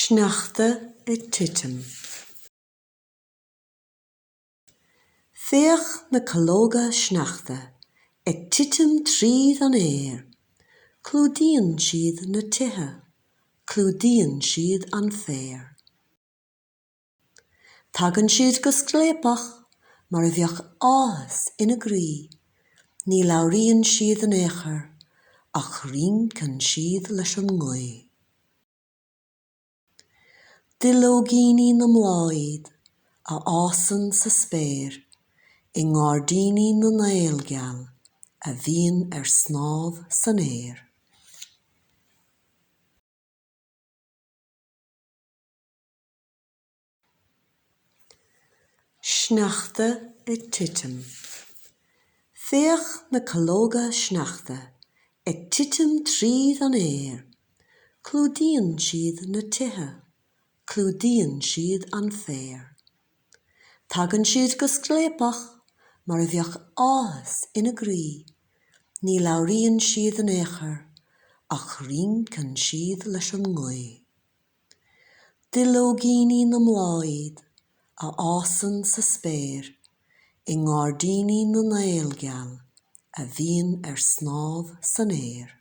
Sneachta ag titim. Féach na calóga sneachta ag titim tríd an aer, clúdaíonn siad na tithe, clúdaíonn siad an féar. Tagann siad go scléipeach mar a bheadh áthas ina gcroí, ní labhraíonn siad in aon chor ach rinceann siad leis an ngaoth. Duilleoigíní na mbláth iad a fhásann sa spéir i ngairdíní na n-éal geal a bhíonn ar snámh san aer. Sneachta ag titim. Féach na calóga sneachta ag titim tríd an aer, clúdaíonn siad na tithe, clúdaíonn siad an féar. Tagann siad go scléipeach mar a bheadh áthas ina gcroí, ní labhraíonn siad in aon chor ach rinceann siad leis an ngaoth. Duilleoigíní na mbláth iad a fhásann sa spéir i ngairdíní na n-éal geal a bhíonn ar snámh san aer.